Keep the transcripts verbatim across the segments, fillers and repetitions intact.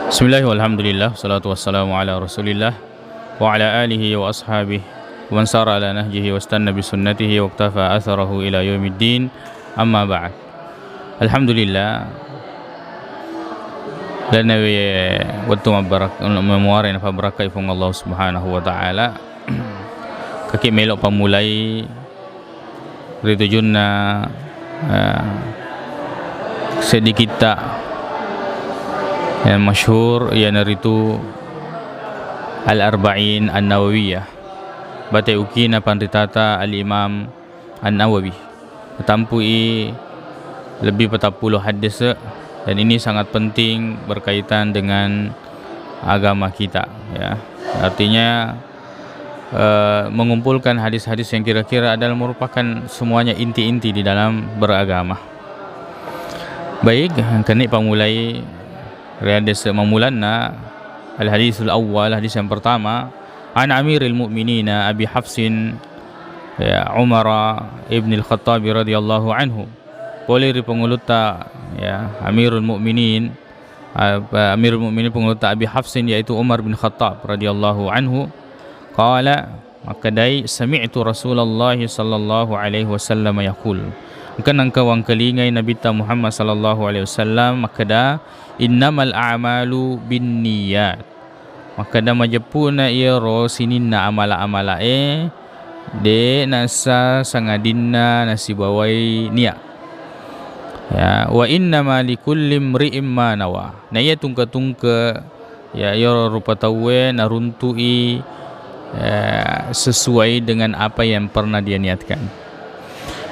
Bismillah, walhamdulillah, wassalatu wassalamu ala Rasulillah wa ala alihi wa ashabihi wa man sara ala nahjihi wastanna bi sunnatihi waqtafa atharahu ila yaumiddin. Amma ba'd. Alhamdulillah. Lainna we wettu mabbarak-, mamuare napabbarakkai Puang Allah Subhanahu wa Ta'ala. Kaki melo pammulai ri tujunna, eh, seddi kitta yang masyhur, iyanaritu Al-Arba'in An-Nawawiyah. Bate ukina panritata Al-Imam An-Nawawi. Tampui lebbi patappulo haddese, dan ini sangat penting berkaitan dengan agama kita, ya. Artinya, eh, mengumpulkan hadis-hadis yang kira-kira adalah merupakan semuanya inti-inti di dalam beragama. Baik, engkani pammulai ri haddese mammulanna, al-hadisul awwal, hadis yang pertama, an Amiril Mukminin Abi Hafsin, ya, Umar ibn al-Khattab radhiyallahu anhu. Pole ri pangulutta, ya, Amirul Mukminin, Amirul Mukminin pangulutta Abi Hafsin, yaitu Umar bin Khattab radhiyallahu anhu. Qala, makkedai, sami'tu Rasulullah sallallahu alaihi wasallam yaqul. Engka nengka wangkalingai Nabitta Muhammad sallallahu alaihi wasallam makkeda, innamal a'malu binniyat. Makkeda majeppuna iyaro sininna amala-amalae, de nassa sangadinna nasibawai niat. Ya, wa innama likulli imri'in ma nawa. Na iya tungke-tungke, ya, iyaro rupa tauwe naruntu'i, eh, sesuai dengan apa yang pernah dia niatkan.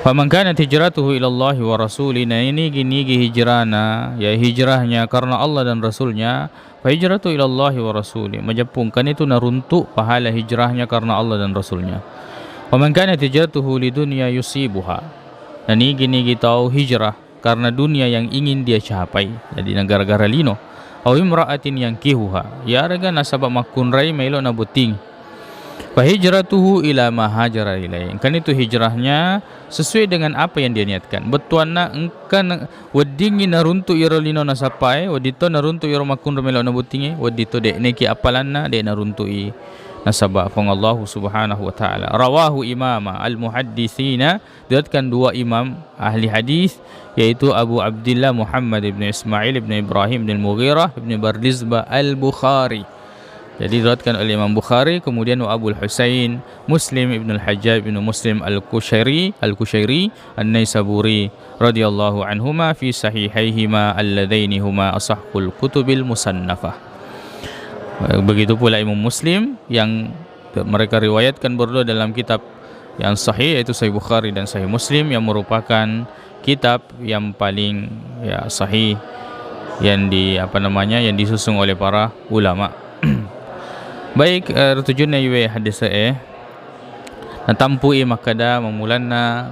Faman kanat hijratuhu ilallahi wa rasuli, na ini gini hijrahna, ya, hijrahnya karena Allah dan Rasulnya, fa hijratu ilallahi wa rasuli. Majeppu engkanitu naruntu pahala hijrahnya karena Allah dan Rasulnya. Wa man kanat hijratuhu lidunya yusibuha. Na nigi-nigi tau hijrah karena dunia yang ingin dia capai. Jadi na gara-gara lino. Au imra'atin yankihuha. Yarega nasaba makkunrai maelo nabotting. Fa hijratuhu ila ma hajara ilaih. Engkanitu hijrahnya sesuai dengan apa yang dia niatkan. Bettuanna engka na-, weddingngi naruntu iyaro lino nasappae, wedding to naruntu iyaro makkunrai melo nabottingnge, wedding to de, neki appalanna de naruntu'i nasaba Puang Allahu Subhanahu wa Ta'ala. Rawahu imama al-muhadditsina, diriwayatkan dua imam ahli hadis, yaitu Abu Abdillah Muhammad ibn Ismail ibn Ibrahim ibn Mughirah ibn Bardizbah al-Bukhari. Jadi diriwayatkan oleh Imam Bukhari, kemudian wa Abul Husain Muslim ibn al-Hajjaj ibn Muslim al-Kushairi, al-Kushairi An-Naisaburi radhiyallahu anhuma fi sahihaihima alladzaini huma asahhul kutubil musannafah. Begitu pula Imam Muslim yang mereka riwayatkan berdua dalam kitab yang sahih, yaitu Sahih Bukhari dan Sahih Muslim, yang merupakan kitab yang paling, ya, sahih yang di, apa namanya, yang disusung oleh para ulama. Baik, eh, tujunna iwe hadis e, natampui makkeda mammulanna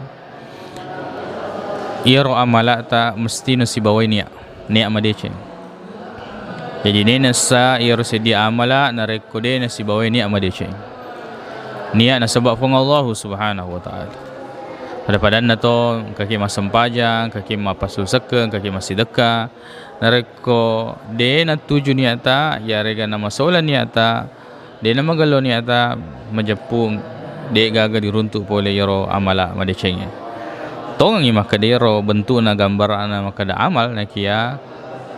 iyaro amalata mesti nasibawai niat, niat madeceng. Jadi de nassa iyaro sedia amala narekko de nasibawai niat madeceng. Niat nasaba Puang Allahu Subhanahu wa Ta'ala. Pada-padanna to, engkaki massempajang, engkaki mappassusekke, engkaki massidekka. Narekko de natuju niatta, yarega namasola niatta, de namagello niatta, majeppu de gaga diruntu pole iyaro amala madecengnge. Tongengngi makkeda iyaro bentukna gambarana makkeda amal, nakia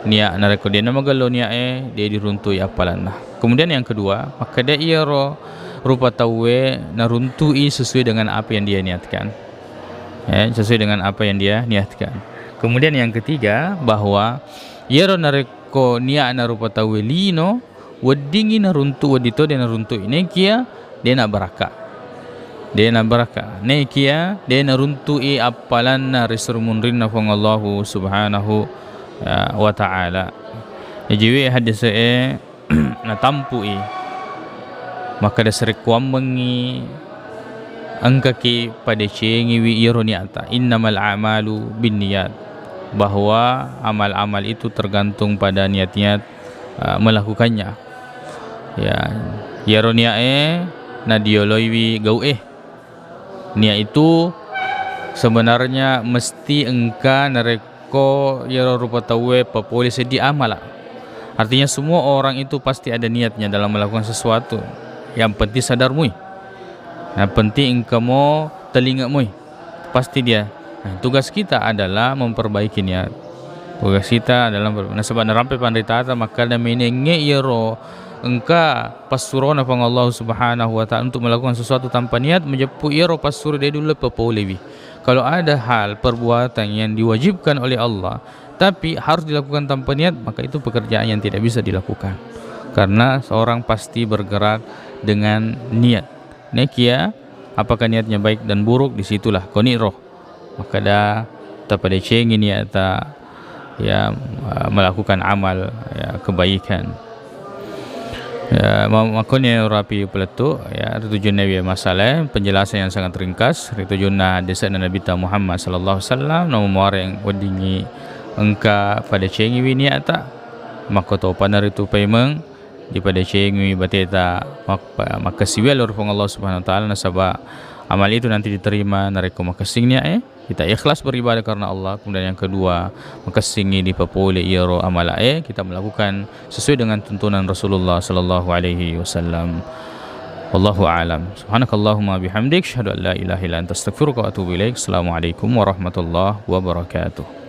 niat, narekko de namagello niae, de diruntui appalanna. Kemudian yang kedua, makkeda iyaro rupa tauwe naruntui sesuai dengan apa yang dia niatkan. Ya, sesuai dengan apa yang dia niatkan. Kemudian yang ketiga, bahwa iyaro narekko niatna rupa tauwe lino, weddingngi naruntu, wedding to de naruntu'i. Nekia de nabarakka. De nabarakka. Nekia de naruntu'i appalanna ri surumunrinna Puang Allahu Subhanahu, ya, wa Ta'ala. Najiwi hadis e, natampui. Makkeda sarekkuammengngi engkaki padecengiwi iyaro niatta. Innamal a'malu binniyat. Bahwa amal-amal itu tergantung pada niat-niat, uh, melakukannya. Ya, iyaro niat e nadioloiwi gau e. Niat itu sebenarnya mesti engka narekko iyaro rupa tauwe papole seddi amala. Artinya, semua orang itu pasti ada niatnya dalam melakukan sesuatu. Yang penting sadar mui. Yang penting engka mo telinga mui. Pasti dia. Nah, tugas kita adalah memperbaiki niat. Tugas kita adalah memper-, nasaba narampe panritata makkada menengnge iyaro engka passurona Puang Allah Subhanahu wa Ta'ala untuk melakukan sesuatu tanpa niat, majeppu iyaro passuro de' dulle papolewi. Kalau ada hal perbuatan yang diwajibkan oleh Allah, tapi harus dilakukan tanpa niat, maka itu pekerjaan yang tidak bisa dilakukan. Karena seorang pasti bergerak dengan niat. Nekia, apakah niatnya baik dan buruk, disitulah koni roh. Makkada tapadecengi niatta, ya, melakukan amal, ya, kebaikan. Ya, ma-, makkoniro rapi pelettu, ya, ritujunna wi masalah, penjelasan yang sangat ringkas, ritujunna desainna Nabitta Muhammad sallallahu alaihi wasallam, namu muareng weddingi engka padecengiwi niatta, makkotopa naritu paimeng, dipadecengiwi bateta mak-, makkasiwi lao ri Puang Allah Subhanahu wa Ta'ala, nasaba amal itu nanti diterima narekko makessing niat e. Kita ikhlas beribadah karena Allah. Kemudian yang kedua, makessingngi dipapole iyaro amala e, kita melakukan sesuai dengan tuntunan Rasulullah sallallahu alaihi wasallam. Wallahu a'lam. Subhanakallahumma bihamdik, asyhadu an la ilaha illa anta, astaghfiruka wa atubu ilaik. Assalamualaikum warahmatullahi wabarakatuh.